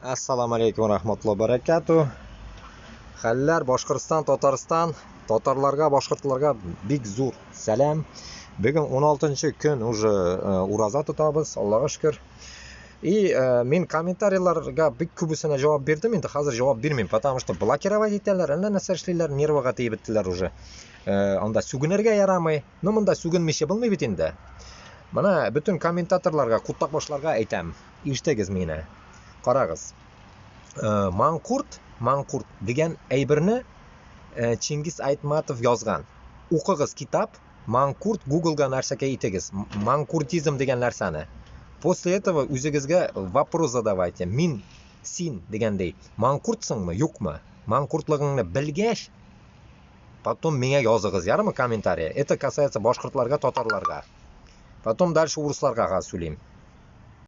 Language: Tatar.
Әссаламу алейкум рахматулла баракату. Хәлләр Башкортстан, Татарстан, татарларга, башкортларга бик зур сәлам. Бүген 16 көн уже э, ураза тотабыз, Аллага шөкер. И э, мин комментарийларга бик күбесенә җавап бирдем, инде хәзер җавап бирмим, потому что блокировать итәләр, әллә нәрсә эшлиләр, нервыга тиеп беттеләр уже. Э, анда сүгенергә ярамый. Ну, монда сүгенмичә булмый бит инде. Менә бөтен комментаторларга, кутак башларга әйтәм. Ишетегез мине. Карагыз. Э, Манкурт, манкурт дигән әйберне э, Чингиз Айтматов язган. Укыгыз китап, манкурт Googleга нәрсәкә итегез. Манкуртизм дигән нәрсәне. После этого үзегезгә вопрос задавайте. Мин, син дигәндәй, манкуртсыңмы, юкмы? Манкуртлыгыңны белгәч, потом миңа языгыз, ярымы комментарий. Это касается башкортларга, татарларга. Потом дальше урысларга сөйлим.